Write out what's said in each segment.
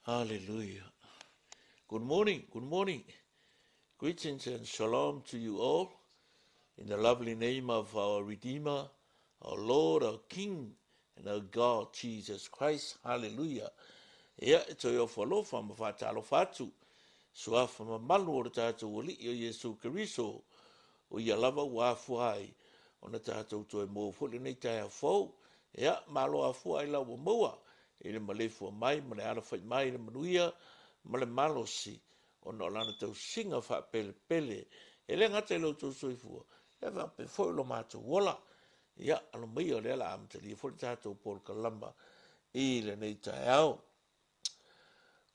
Hallelujah. Good morning, good morning. Greetings and shalom to you all. In the lovely name of our Redeemer, our Lord, our King, and our God, Jesus Christ. Hallelujah. Ia, e toe ofo alofa ma faatalofa atu. Suafa mamalu o le tatou Alii o Iesu Keriso, o ia lava ua afua ai ona tatou toe maua foi lenei taeao fou. Ia, malo afua ai lau ua maua i le maleifua mai ma le alafai mai i le manuia ma le malosi ona o lana tausiga faapelepele e le gata i lo outou soifua, ia faapea foi lo matou ola. Ia, alo maia o lea la amatalia foi le tatou polokalama i lenei taeao.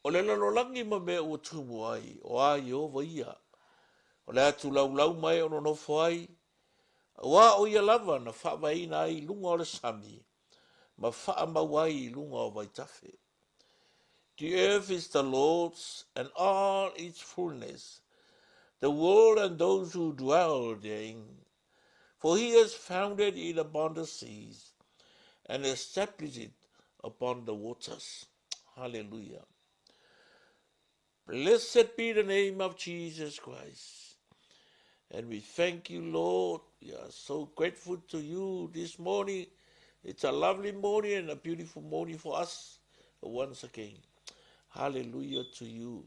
O le lalolagi ma mea ua tumu ai, o a Ieova ia. O le atu laulau ma e o nonofo ai, auā o ia lava na faavaeina ai i luga o le sami, ma faamau ai i luga o vaitafe. The earth is the Lord's and all its fullness, the world and those who dwell therein. For he has founded it upon the seas and established it upon the waters. Hallelujah. Blessed be the name of Jesus Christ. And we thank you, Lord. We are so grateful to you this morning. It's a lovely morning and a beautiful morning for us once again. Hallelujah to you.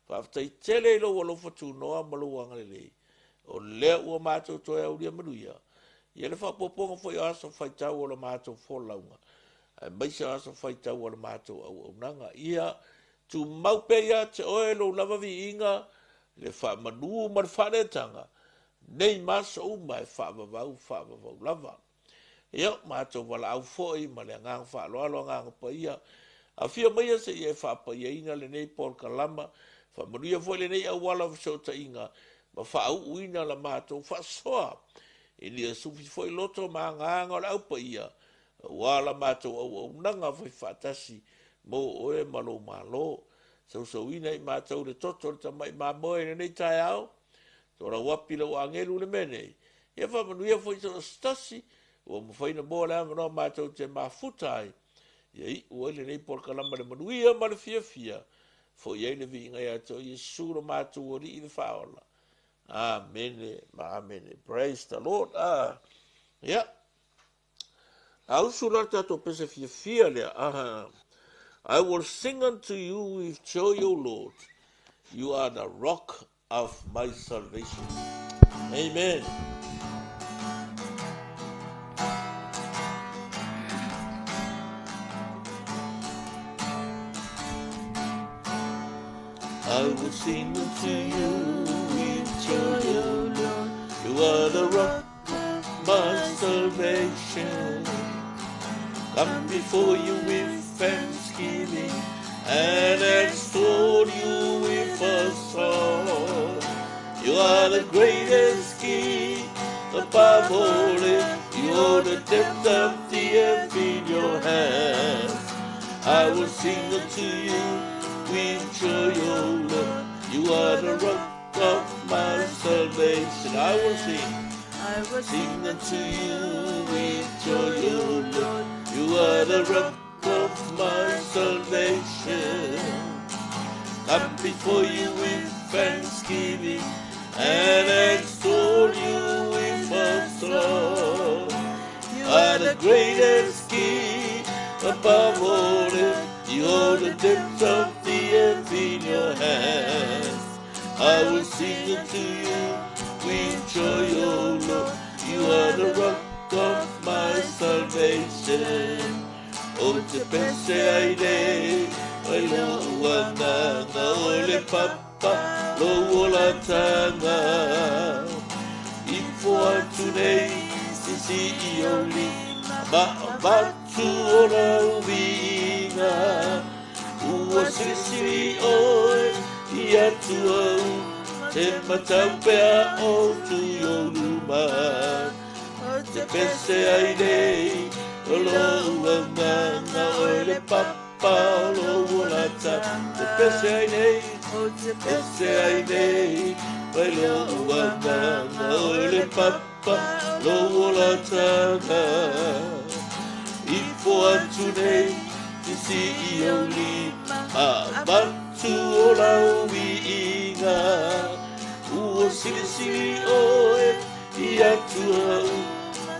Faafetai tele i lou alofa tunoa ma lou agalelei. O lea ua matou toe aulia manuia. Ia le faaopoopoga foi o aso faitau o la matou folauga. Aemaise o aso faitau o la matou auaunaga. Ia tumau pea ia te oe lou lava viiga, le faamanu ma le faaletaga, nei ma aso uma e faavavau faavavau lava. Ia, matou valaau foi ma le agaga faaaloalo, agaga paia. Afio maia seia e faapaiaina lenei polokalama, faamanuia foi lenei auala o fesootaiga, ma faauuina la matou faasoa. Ina ia sufi foi loto ma agaga o le aupaia, aua la matou auaunaga faifaatasi mo oe ma lou Malo. Sausauina i matou le toto o le tamai mamoe i lenei taeao, tolauapi lau agelu le mea nei. Ia faamanuia foi so o se tasi ua mafai ona maua le avanoa matou te mafuta ai. Ia iu ai lenei polokalama le manuia ma le fiafia, foi ai le viiga ia te oe Iesu lo matou Alii le Faaola. Amene ma amene. Praise the Lord. Ah, ia. Ausu la le tatou pese fiafia lea. Ah, I will sing unto you with joy, O Lord. You are the rock of my salvation. Amen. I will sing unto you with joy, O Lord. You are the rock of my salvation. Come before you with thanksgiving and extol you with a song. You are the greatest King above all. You hold the depth of the earth in your hands. I will sing unto you with joy, O Lord. You are the rock of my salvation. I will sing. I will sing unto you with joy, O Lord. You are the rock of my salvation. Come before you with thanksgiving and extol you with a song. You are the greatest King above all. You hold the depths of the earth in your hands. I will sing unto you with joy, O Lord. You are the rock of my salvation. O te pese ai le, ai lo agaga o le papa, lo olatanga. Ifo atu nei, sisi i o lima, ma avatu o lau viiga. Ua silisili oe i atu au, te matau pea o tu i ou luma. Te pese ai nei, o lou agaga oe le papa o lou olata. Te pese ai nei, te pese ai nei, mai lou agaga oe le papa lou olataga. Ifo atu nei, sisi i ou lima, Avatu o lau viiga, ua silisili oe i Atua ou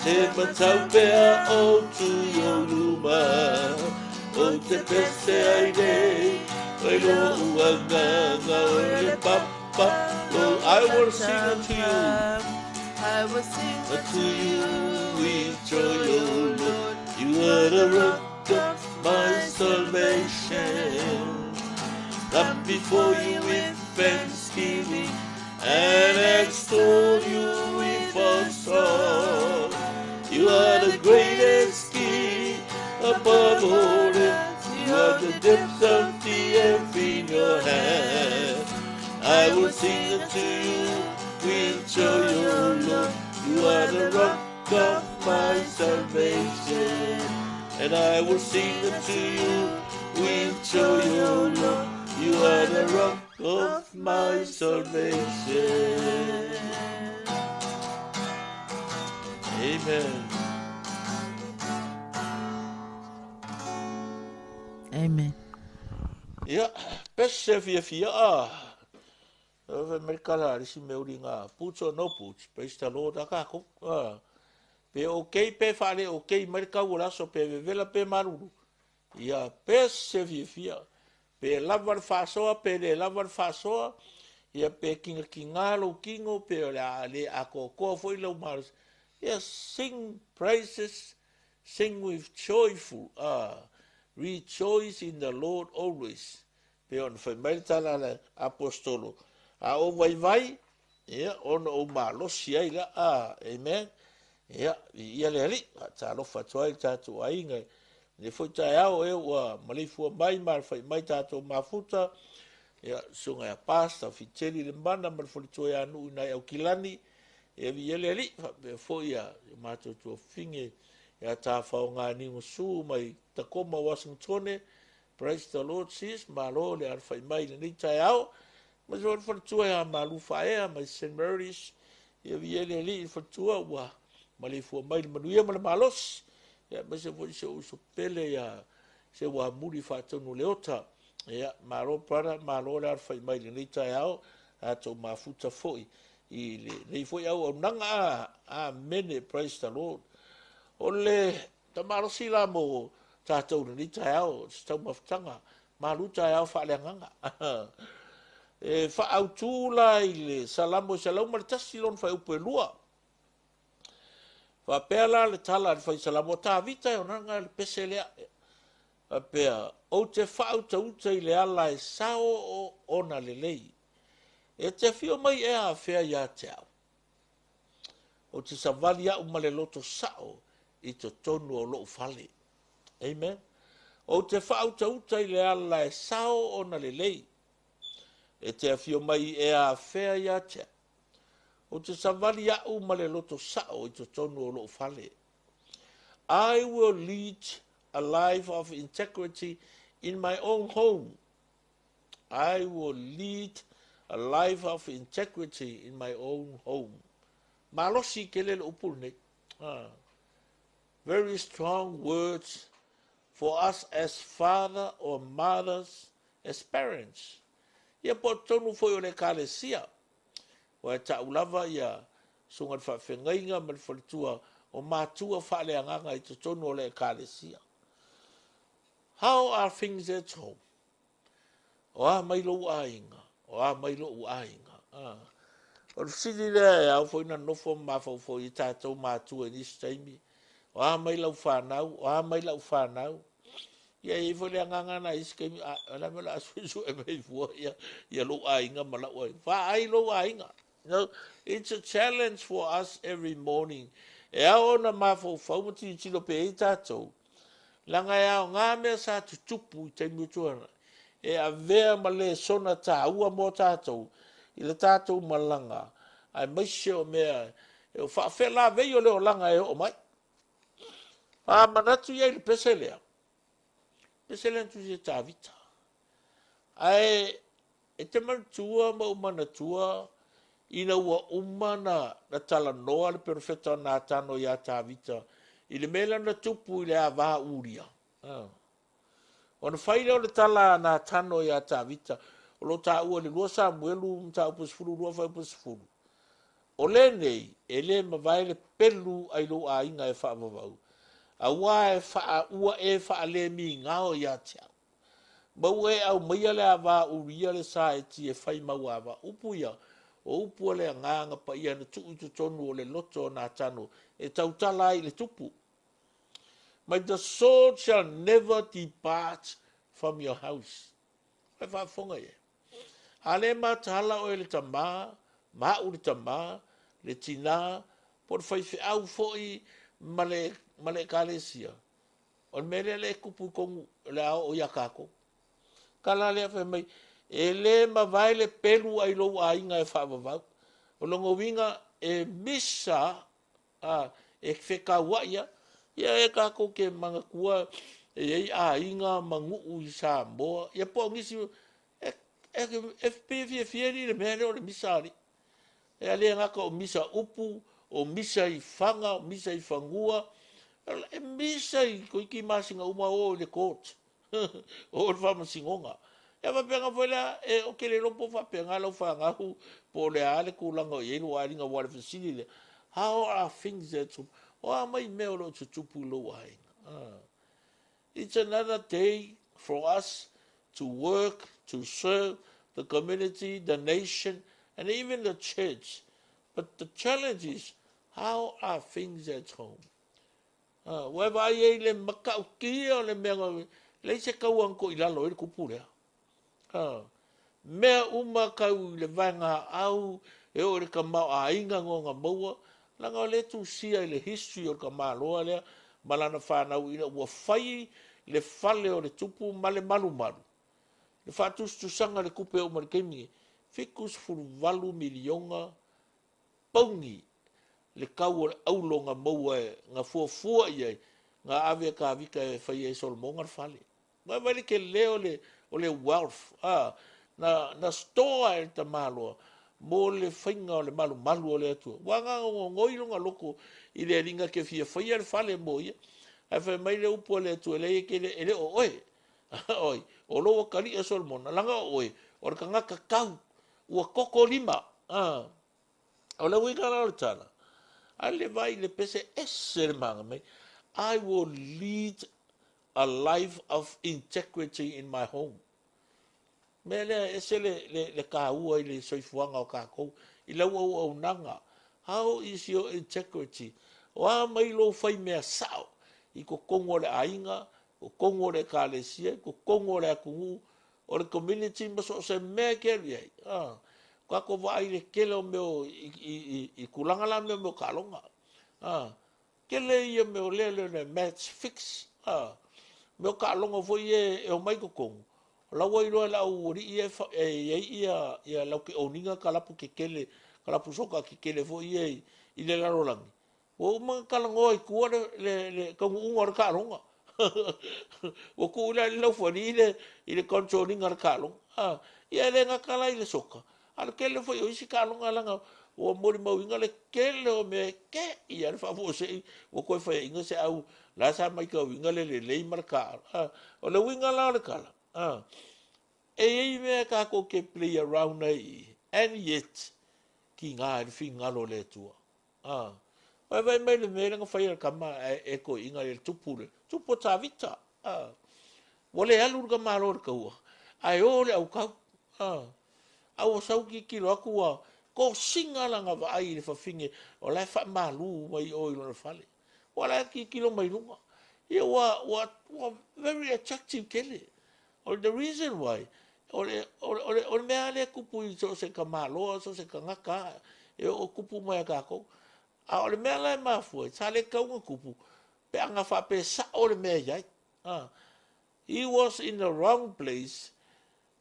te matau pea ou tu i ou luma. Ou te pese ai nei, mai lo'u agaga oe le papa lou. I will sing unto you. I will sing unto you with joy, O Lord. You are the rock of my salvation. Come before you with thanksgiving and extol you with a song. You are the greatest King above all else. You have the depths of the earth in your hand. I will sing unto you with joy, O Lord. You are the rock of my salvation. And I will sing unto you with joy, O Lord. You are the rock of my salvation. Amen. Amen. Ia, pese fiafia a. Fai mai le tala a le isi mea uli boots or no boots, praise the Lord a kākou. Ah. Pe okay pe faale okay mai le kau o le aso pe vevela pe malulu. Ia, pese fiafia. Pe lava le faasoa pe le lava le faasoa, ia pe kigakigā lou kino pe o le a le atoatoa foi lau malosi. Ia, sing praises, sing with joyful, rejoice in the Lord always. Pei ona fai mai le tala a le Aposetolo, a ou vaivai, ia, ona ou malosi ai la, amen. Ia, viia le Alii, faatalofa atu ai le tatou aiga i lenei foi taeao e ua maleifua mai ma alafai mai tatou mafuta, ia, susuga ia Pastor Fiteli Lemana ma le faletua ia Nuu i nai Aukilani, ia viia le Alii, faapea foi ia matou tuafafine ia Tafaoga Niugasu mai Tacoma, Washingtone. Praise the Lord sis, malo le alafai mai i lenei taeao. Aemaise foi le faletua ia Malu Faaea mai St. Mary's, ia viia le Alii i le faletua ua maleifua mai i le manuia ma le malosi. Ia aemaise foi si ou uso pele ia Seuamuli Faatonu Leota. Ia malo brother, malo le alafai mai i lenei taeao, tatou mafuta foi i lenei foi auaunaga. Amene, praise the Lord. O le malosi la mo tatou i lenei taeao, se taumafataga, malu taeao faaleagaga. E faaautu la i le Salamo 101 lona fuaiupu e 2. Faapea la le tala a le fai Salamo o Tavita e onaga le pese lea. Faapea, ou te faautauta i le ala e sao ona lelei. E te afio mai ea afea ia te au. Ou te savali au ma le loto sao i totonu o lou fale. Amen. Ou te faautauta i le ala e sao ona lelei. E te afio mai ea afea ia te au. Ou te savali au ma le loto sao i totonu o lou fale. I will lead a life of integrity in my own home. I will lead a life of integrity in my own home. Malosi tele le upu lenei. Very strong words for us as father or mothers, as parents. Ia po o totonu foi o le Ekalesia. Aua e ta'u lava ia susuga i le faafeagaiga ma le faletua o matua faaleagaga i totonu o le Ekalesia. How are things at home? O a mai lou aiga? O a mai lo'u aiga? O le fesili lea e ao foi ona nofo ma mafaufau i ai tatou matua i nisi taimi. O a mai lau fanau? O a mai lau fanau? Ia e i ai foi le agaga na i isi taimi, a, o le a mea o le a suesue mai fua ia lou aiga ma la'u aiga. Vaai lou aiga. No, it's a challenge for us every morning. E ao ona mafaufau ma tilotilo pea i ai tatou, leaga e aoga mea sa tutupu i taimi o tuanai, e avea ma lesona taua mo tatou i le tatou malaga, aemaise o mea e faafelavei o le olaga e oo mai. A manatu i ai i le pese lea, pese lea na tusi e Tavita. Ae e te manatua ma ou manatua ina ua uma na talanoa le perofeta o Natano iā Tavita i le mea lea na tupu i le ava Uria. Ona fai lea o le tala a Natano iā Tavita, o lo o taua i le 2 Samuelu mataupu e 12 fuaiupu e 10, O lenei, e le mavae le pelu a i lou aiga e faavavau, auā e faa, ua e faalemigao ia te au, ma ua e aumaia le ava a Uria le Saeti e fai mau ava. Upu ia, o upu a le Agaga Paia na tuu i totonu o le loto o Natano e tautala ai i le tupu. May the sword shall never depart from your house. Fai faafofoga i ai. A le mataala oe le tama, ma au le tama, le tinā, po o le faifeau foi ma le, ma le ekalesia, o le mea lea le e kupu i tonu o le a oo ia tatou. Tala lea fai mai, e le mavae le pelu ai lou aiga e faavavau. O lona uiga, e misa a, e fetauai a. Ia e tatou te manatua e i ai aiga ma nuu i Samoa, ia po o nisi, e, e, e pei e fiafia alii i le mea lea o le misa a alii. E le gata o misa upu, o misa i faga, o misa i fanua, e misa i toeiti masina uma o i le court, o i le faamasinoga. Ia faapena foi lea, e, ou te le iloa po o faapena lau fanau po o le a le tulaga o i ai lou aiga, aua o le fesili lea, how are things at home? O a mai mea o lo o tutupu i lou aiga? Ah. It's another day for us to work, to serve the community, the nation, and even the church. But the challenge is, how are things at home? Ah, ua e vaai ai i le matautia o le mea na leai se taua na toilalo ai le tupu lea. Ah, mea uma tau i le vaegaau e oo i le tamaoaiga na ona maua, leaga o lea e tusia i le history o le tamaloa lea ma lana fanau ina ua fai le fale o le tupu ma le malumalu, le faatusatusaga o le tupe e oo mai i le taimi lenei, $78 miliona pauni le tau o le auro na maua e, na fuafua i ai, na ave e Tavita e fai ai e Solomona le fale. Vaai le tele o le, o le wealth, a, na, na store e le tamaloa mo le faiga o le malumalu o le Atua. Ua agaga nonoi lona loto i le Alii na te fia faia le fale mo ia. Ae fai mai le upu a le Atua, leai e te le, e le o oe. Oi, o lou atalii a Solomona, leaga o oe, o le tagata tau, ua toto lima. A, o le uiga la o le tala, a le vaai i le pese ese le maga mai, I will lead a life of integrity in my home. Mea lea e ese le, le, le tāua i le soifuaga o tatou, i lau auaunaga. How is your integrity? O a mai lou fai mea sao i totonu o le aiga, totonu o le ekalesia, totonu o le atunuu, o le community ma so o se mea e te alu i ai. Ah, tatou vaai i le tele o mea i, i, i, i tulaga la mea o mea o taaloga. Ah, Tele ia mea o lea lea le match fix a mea o taaloga foi ia e omai totonu o la ua iloa e le aualii ia e i ai ia ia latou te own ina kalapu tetele kalapu soka tetele foi ia i le lalolagi ua uma ona talanoa i tua le le le taunuuga o le taaloga ua tuu la i le laufualii i le i le control ina o le taaloga a ia e le gata la i le soka A o le tele foi o isi taaloga leaga ua molimauina le tele o mea e te i a le faafuasei ua toe faiaina se au la sa maitauina le lelei ma le taaalo. A, o le uiga la o le tala, a, e i ai mea tatou te play around ai i i, and yet, tiga ai le finagalo o le Atua. A, vaevae mai le mea lea na fai e le tama e, e toeaiina le tupu le tupu o Tavita. A, ua le alu le tamaloa i le taua, ae o le autau. A, a ua sau tilotilo atu ua kosina lana vaai i le fafine o la e faamalu mai o i lona fale. Ua la e tilotilo mai luga. Ia ua, ua, ua very attractive tele. O the reason why, o le, o le, o le, o le mea lava lea e tupu i so o se tamaloa, so o se tagata lava, e oo tupu mai ia tatou. A o le mea la e mafua ai, sa le tatau ona tupu, pe ana faapea e sao le mea e i ai. Ah, he was in the wrong place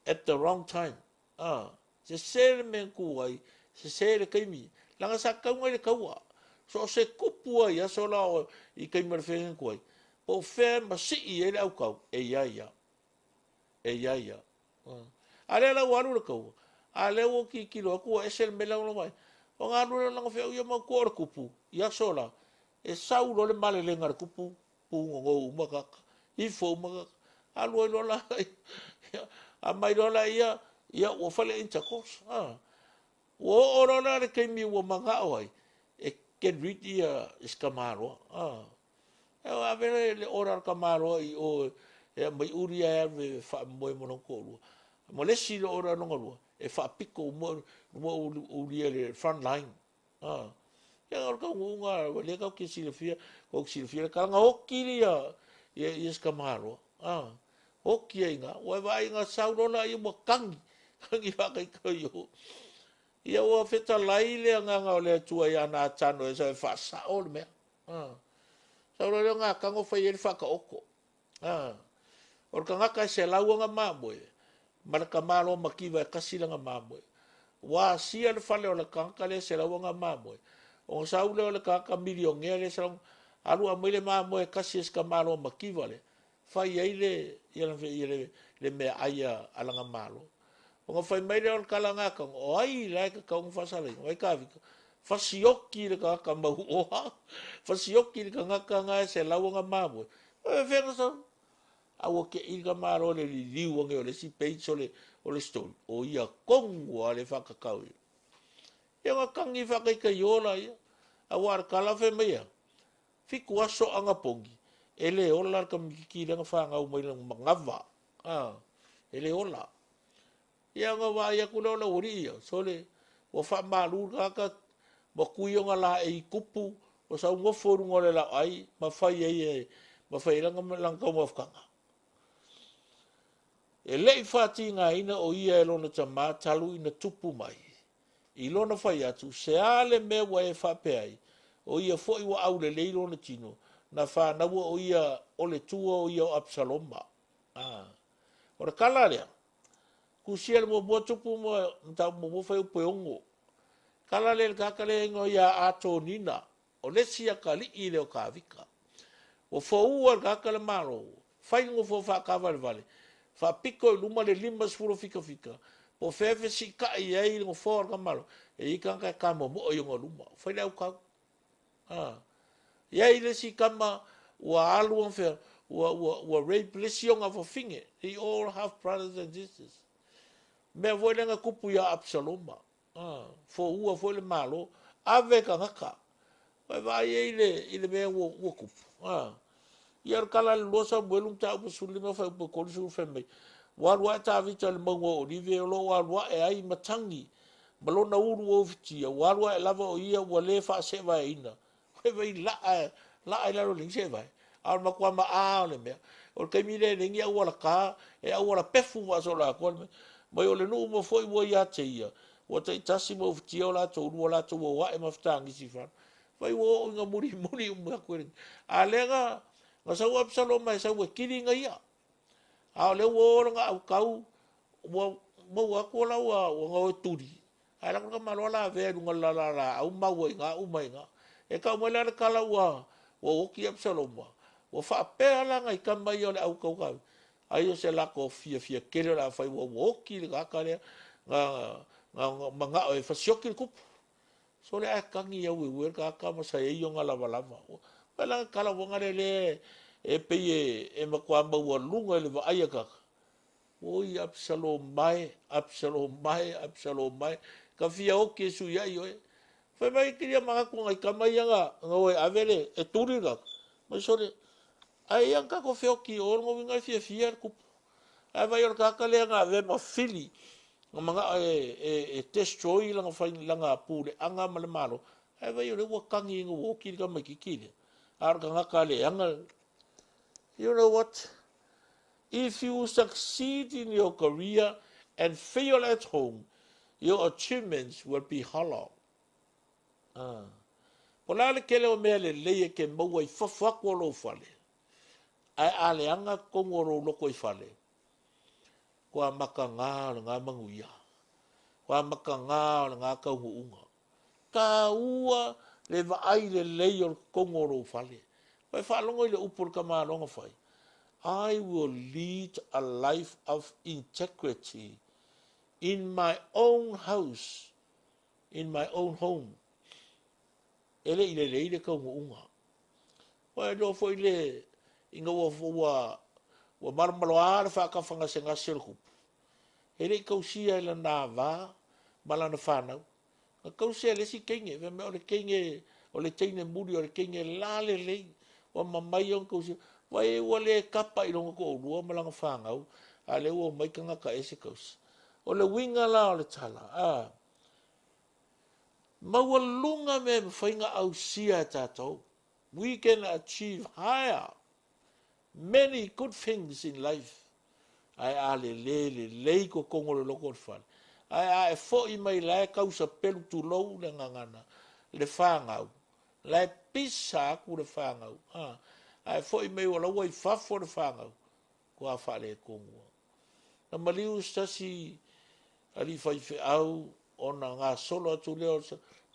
at the wrong time. Ah, sese le mea na tu ai, sese le taimi. Leaga sa tatau ona i le taua. So o se tupu ai aso la o i taimi o le feagaiga tuai, po o fea e masii ai le autau, e i ai lava. E i ai lava. A lea la ua alu le taua, a lea ua tilotilo atu ua ese le mea lea ua vaai. Ona alu lea o lana feau ia manatua o le tupu i aso la, e sau loa le malelega a le tupu, pugogo uma tagata, ifo uma tagata. Alu ai loa la ia, aumai loa laia, ia ua fai le intercourse. Ua oo loa la le taimi ua manao ai e get rid ia si tamaloa. E ave le order a le tamaloa i o e aumai uli ae alu e faamoe ma lona toalua. Ma le isi order lona lua e faapito uma ulia i le front line. Ia o le taunuuga o lea tatou te silafia, tou te silafia le tala na oti ia ia si tamaloa. Oti ai i ina. Ua e vaai na sau loa laia ua tagi, tagi faataitaio. Ia ua fetalai le agaga o le Atua ia Natano e sau e faasao le mea. Sau loa lea o Natano fai ai le faataoto. O le tagata e 100 ona mamoe, ma le tamaloa mativa e tasi lana mamoe. Ua asia le fale o le tagata lea e 100 ana mamoe, ona sau lea o le tagata milionea lea e 100, alu aumai le mamoe e tasi e si tamaloa mativa lea, fai ai le, ia, le, le meaai a lana malo. Ona fai mai lea o le tala a Natano, o ai la e tatau ona faasalaina? Vai Tavita, fasioki le tagata mauoa, fasioki le tagata na e 100 ana mamoe. E fea na sau? A ua te i le tamaloa le liliu ane o le isi page o le story, o ia tonu lava le faatatau i. Ia ona tagi faataitaio laia. Aua o le tala fai mai a, 7 aso anapogi, e le ola le tamaitiiti lea na fanau mai lana manava. E le ola. Ia ona vaai atu lea o le aualii ia, sole, ua faamalu le tagata, ua tui ona laei tupu, ua sau nofo i luga o le laoai ma fai ai ma fai ai lana taumafataga. E le i faatigaina o ia e lona tamā talu ina tupu mai. I lona fai atu, se a le mea ua e faapea ai, o ia foi ua aulelei lona tino, na fanaua o ia o le tua o ia o Absaloma. O le tala lea, tusia le muamua tupu ma mataupu muamua fai upu e 6. Tala lea i le tagata lea e igoa ia Atonina, o le isi atalii lea o Tavita. Ua foua le tagata le Malo, fai le nofoa faatavalevale, faapito i luma le 50 fikafika, po o fea fesiitai ai le nofoa o le tamaloa, e i ai tagata e tamomoe i ona luma, fai le autau. I ai le isi tama ua alu fea, ua rape le isi ona fafine. They all have brothers and sisters. Mea foi lea na tupu ia Absaloma. Foua foi le Malo, ave tagata. Vai vaai ai i le mea ua tupu. Ia o le tala i le 2 Samuelu mataupu 15 fai upu e 30 fai mai. Ua alu ae Tavita i le mauga o Olive o lo o alu ae ai matagi ma lona ulu ua ufitia, ua alu ae lava o ia ua le faaseevaeina. Vai vai laa, laa i lalo le seevae. A o le matua maa o le mea. O le taimi lea e leai ni auala ta, e auala pefu faasolo atoa le mea. Mai o le nuu ma foi ua ia te ia, ua taitasi ma ufitia o latou lua latou o ae ma fetagisi fana. Vai ua oo ina mulimuli uma atu e. A lea na sau Absaloma e sau e kili na ia. A o lea ua oo lana autau, ua maua atu la ua gaoe tuli. Ae lako le tamaloa la avea i luga o le laau maua i ina uma i ina. E tau mai la le tala ua oti Absaloma. Ua faapea la nai tama ia o le autau kau. Ai o se lako fiafia tele o le a fai ua oti le tagata lea na manao e fasioki le tupu. So le ae tagi au e ue le tagata ma sa ei ona lavalava. Ua la tala ua le le e pei e matua maualuga i le vaai a tagata. Oi Absaloma e, Absaloma e, Absaloma e. Ka fia oki e sui ai oe. Fai mai kilia manatu ngai tama ia na oe ave le e tuli le tagata. Mai sole, ai ia kako feoki o ngo winga fia fia le kupu. Ai vai o le tagata lea na ave ma fili. Na manga e destroy langa fai langa pule anga ma le malo. Ai vai o le ua kangi nga oki le kama kiki le. A o le tagata le anga. You know what? If you succeed in your career and fail at home, your achievements will be hollow. Po la le kele o mea le lei e ke maua i fafo atu o lou fale. Ae a leaga totonu o lou loko i fale. Kua makagā o le ngā manuia. Kua makagā o le ngā taunuuga. Taua le vaai lelei o le totonu o lou fale. Vai faalogo i le upu o le tamaloa fai. I will lead a life of integrity in my own house, in my own home. E le i lelei le taunuuga. Ua iloa foi le ina ua Ua malomaloa le faatafagasegase o le tupu, e le i tausia e lana ava ma lana fanau. Na tausi e le isi teine, fai mai o le teine, o le teine muli o le teine lalelei, ua mamai ona tausia. Vaai ua le tapa i lona toalua ma lana fanau, a o lea ua omai tagata ese tausi. O le uiga la o le tala, a, maualuga mea e mafai ona ausia e tatou. We can achieve higher many good things in life. Ae a lele lelei totonu o le loto o le fale, ae a e foi mai la e tausapelu tulou le gagana, le fanau, la e pisa atu le fanau, a, ae foi mai ua laua i fafo le fanau, ua faaletonu. Na maliu se tasi alii faifeau ona gasolo atu lea o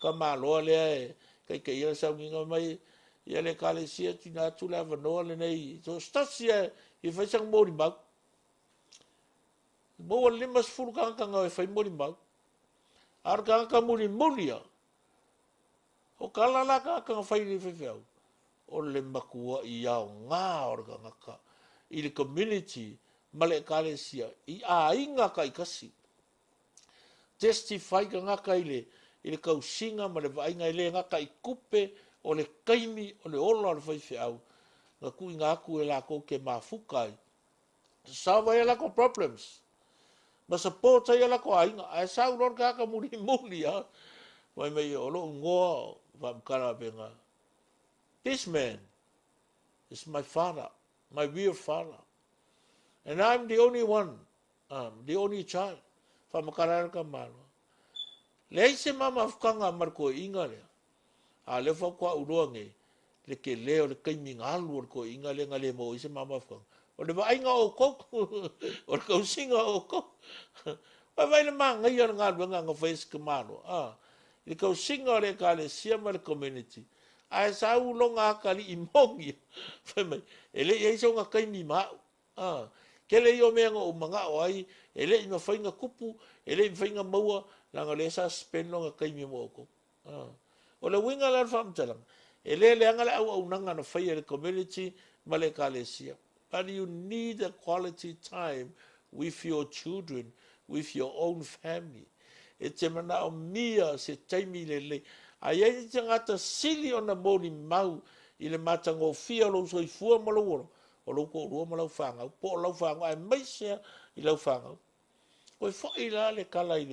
tamaloa lea e taitaia le sauniga mai ia le ekalesia tuuina atu le avanoa lenei so o se tasi lava e fai sana molimau. Maua le 50 tagata na o e fai molimau. A o le tagata mulimuli lava, o tala la tagata na fai i le faifeau, o le matuai aoga o le tagata i le community ma le ekalesia i aiga taitasi. Testify tagata i le tausiga ma le vaaiga e le gata i tupe, o le taimi, o le ola o le faifeau, na tuuina atu e latou te mafuta ai. Solve ai a latou problems, ma support ai a latou aiga. Ae sau loa le tagata mulimuli lava, fai mai o lou igoa faamatala faapena. This man is my father, my real father. And I'm the only one, the only child. Faamatala ai le tamaloa. Leai se mamafukaga ma le toeaina lea. A lea faatoa ou iloa nei, le tele o le taimi na alu o le toeaina lea na le maua ai se mamafukaga. O le vaaiga o outou, o le tausiga o outou. Vaai le manaia o le galuega na fai e si tamaloa, a, i le tausiga o le ekalesia ma le community. Ae sau lona atalii moni, fai mai, e le i i ai sona taimi ma au. A, tele ia o mea na ou manao ai, e le i mafai ona tupu, e le i mafai ona maua, leaga o lea sa spend lona taimi mo outou. A, o le uiga la o le faamatalaga, e le leaga le auaunaga na faia e le community ma le ekalesia. But you need a quality time with your children, with your own family. E te manaomia se taimi lelei. A i ai le tagata sili ona molimau i le matagofie o lou soifua ma lou ola, o lou toalua ma lau fanau, po o lau fanau, aemaise i lau fanau. Koe foi la le tala i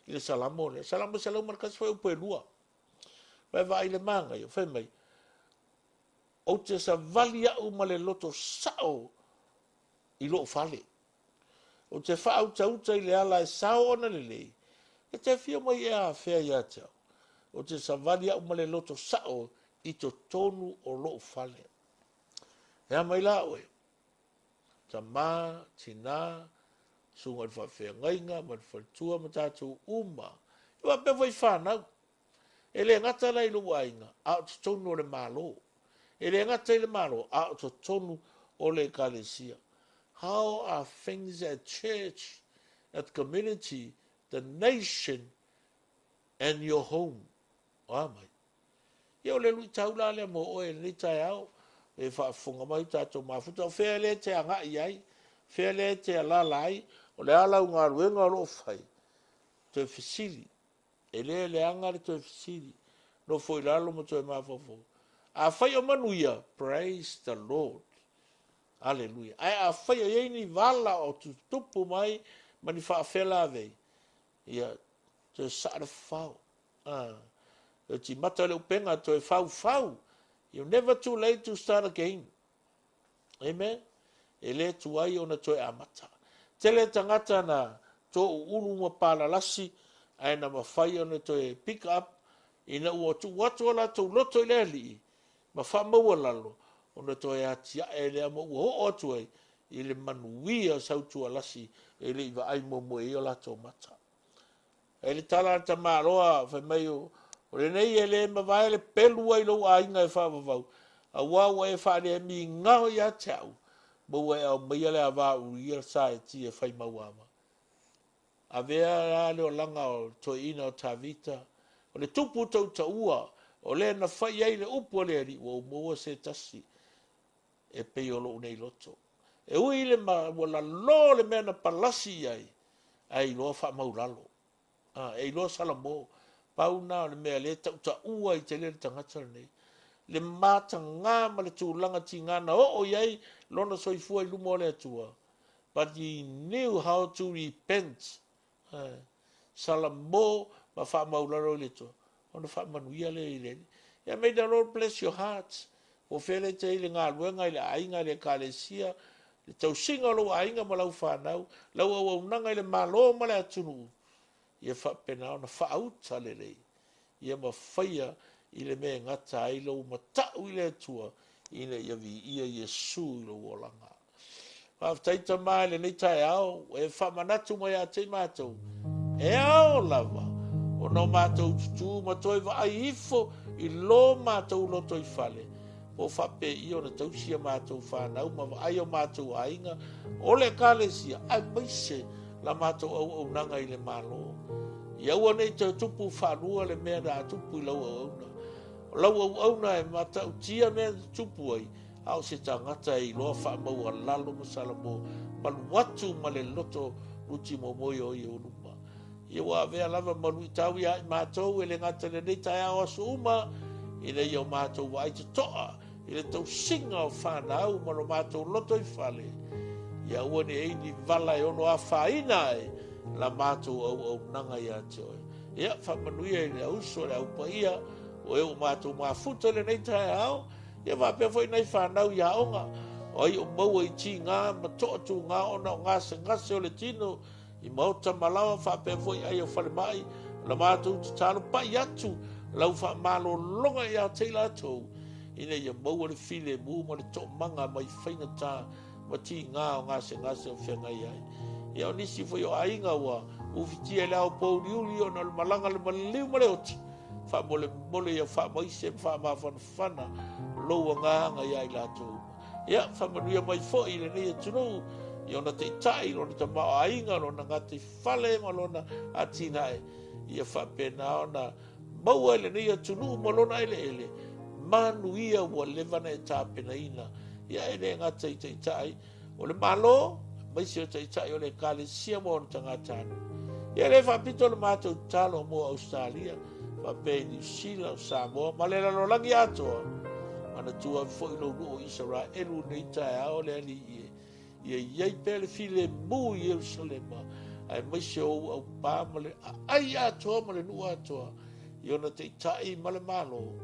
le Salamo lea. Salamo 101 fuaiupu e 2. Vaai vaai le manaia, fai mai, ou te savali au ma le loto sao i lou fale. Ou te faautauta i le ala e sao ona lelei, e te afio mai e afea ia te au. Ou te savali au ma le loto sao i totonu o lou fale. E a mai la oe, tama, tina, susuga i le faafeagaiga ma le faletua ma tatou uma. E faapea foi fanau. E le gata la i lou aiga, a o totonu o le Malo. E le gata i le Malo, a o totonu o le ekalesia. How are things at church, at community, the nation, and your home? O a mai. Ia o le luitau la lea mo oe i lenei taeao, e faafofoga mai tatou mafuta, o fea lea e te agai ai, fea lea e te alaala ai, o le a lau galuega o lo o fai, toe fesili. E le leaga le toe fesili, nofo i lalo ma toe mafaufau. Afai o manuia, praise the Lord. Aleluia. Ae afai o i ai ni vala o tutupu mai ma ni faafela avei, ia toe saa le fafao. Ah, toe timata le upega, toe faufau. You're never too late to start again. Amen. E le tuai ona toe amata. Tele tagata na touulu ma palalasi, ae na mafai ona toe pick up ina ua tuu atu o latou loto i le Alii ma faamaualalo, ona toe atiae lea ma ua oo atu ai i le manuia sautualasi e le i vaai muamua i ai o latou mata. E le tala a le tamaloa, fai mai o lenei e le mavae le pelu ai lou aiga e faavavau, aua ua e faaleamigao ia te au, ma ua e aumaia le ava uria sa e ti e fai mauava. Avea la le olaga o toeaina o Tavita, o le tupu tautaua, o lea na fai ai le upu a le Alii, ua ou maua se tasi e pei o lou nei loto. E ui i le ma, ua lalo le mea na palasi i ai, ae iloa faamaulalo. A, e iloa Salamo, pau na o le mea lea e tautaua ai tele le tagata lenei. Le matagā ma le tulaga tigā na oo i ai lona soifua i luma o le Atua. But he knew how to repent. Salamo ma faamaulalo i le Atua, ona faamanuia lea i le Alii. Yeah, may the Lord bless your hearts. Po o fea lea e te ai i le galuega, i le aiga, i le ekalesia, le tausiga o lou aiga ma lau fanau, lau auaunaga i le Malo ma le atunuu, ia faapena ona faauta lelei, ia ma faia i le mea e gata ai lou matau i le Atua, ina ia viia Iesu i lou olaga. Faafetai Tama i lenei taeao, ua e faamanatu mai ia te i matou, e ao lava ona o matou tutū ma toe vaai ifo i lo matou lotoifale, po o faapei ona tausi a matou fanau ma vaai o matou aiga o le Ekalesia, aemaise la matou auaunaga i le Malo. Ia aua ne i toe tupu faalua le mea na tupu i lau auauna. O lau auauna e matautia mea na tupu ai, a o se tagata e iloa faamaualalo ma Salamo, malu atu ma le loto luti momoi o ia luma. Ia ua avea lava ma luitau ia i matou e le gata i lenei taeao aso uma, ina ia o matou vaai totoa i le tausiga o fanau ma lo matou loto i fale, ia aua ne i ni vala e ono afaina ai la matou auaunaga ia te oe. Ia, faamanuia i le auso, le au paia, o e ua matou mafuta i lenei taeao, ia faapea foi nai fanau i aoga, o ai o maua i tiga ma toatuga ona o gasegase o le tino, i maota ma laoa faapea foi ai o falemai, o la matou tatalo pai atu lau faamalologa ia te i latou, ina ia maua le filemu ma le toomaga mai faigata ma tiga o gasegase o feagai ai. Ia o nisi foi o aiga ua ufitia i le ao pōuliuli ona o le malaga le maliliu ma le oti, faamolemole ia faamaise ma faamafanafana lou agaga ia i latou uma. Ia, faamanuia mai foi i lenei atunuu, i ona taitai, lona tamaoaiga, lona gataifale ma lona atinae, ia faapena ona maua i lenei atunuu ma lona eleele, manuia ua leva ona e tapenaina. Ia e le gata i taitai o le Malo, aemaise o taitai o le Ekalesia ma ona tagatanuu. Ia le faapito le matou tatalo mo Ausetalia, faapea i Niu Sila, o Samoa ma le lalolagi atoa. Manatua foi lou nuu o Isaraelu nei taeao le Alii e. Ia i ai pea le filemu i Ierusalema, aemaise o ou aupā ma le aai atoa ma le nuu atoa, i ona taitai ma le Malo,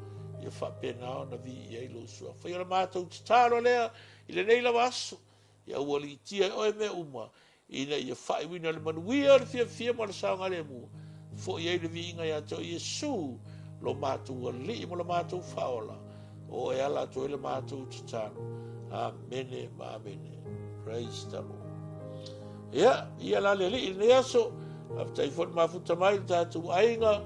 ia faapena ona viia ai lou suafa. Ia o le matou tatalo lea i lenei lava aso, ia aualiitia e oe mea uma, ina ia faaiuina le manuia, le fiafia ma le saogalemu, foi ai le viiga ia te oe Iesu, lo matou Alii ma lo matou Faaola, o oe ala atu ai le matou tatalo. Amene ma amene. Praise the Lord. Ia, ia la le Alii i lenei aso, faafetai foi le mafuta mai le tatou aiga,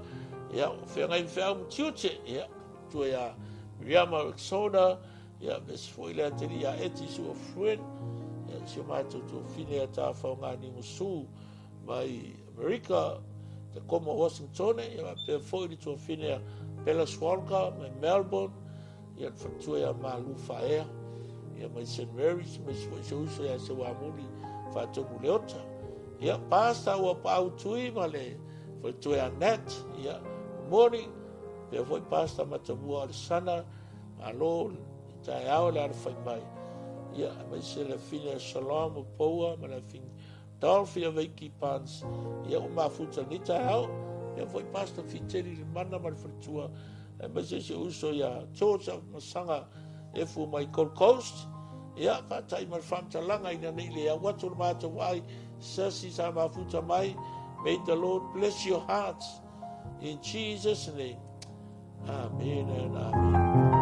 ia, o feagai ma feau ma tiute, ia, tua ia Miriama Rexona, ia, aemaise foi le atalii ia Eti Sua Friend, ia, si o matou tuafine ia Tafaogani Musu mai Amerika, Tacoma, Washington, ia, faapea foi le tuafine ia Bella Swalka mai Melbourne, ia, le faletua ia Malu Faea, ia, mai St. Mary's, aemaise foi si uso ia Seuamuli Faatonu Leota. Ia, Pastor ua paau tui ma le faletua ia Nat, ia, morning, faapea foi Pastor Matamua Alesana, malo i taeao le alafai mai. Ia, aemaise le afine ia Shalom o Poua ma le afine Dolph ia Veiki Barnes, ia ua mafuta lenei taeao. Ia foi Pastor Fiteli Limana ma le faletua, aemaise si uso ia George Masaga Efu mai Gold Coast. Ia, faatai ma le faamatalaga ina nei le au atu o le matou vaai, sasi sa mafuta mai. May the Lord bless your hearts in Jesus' name. Amen and amen.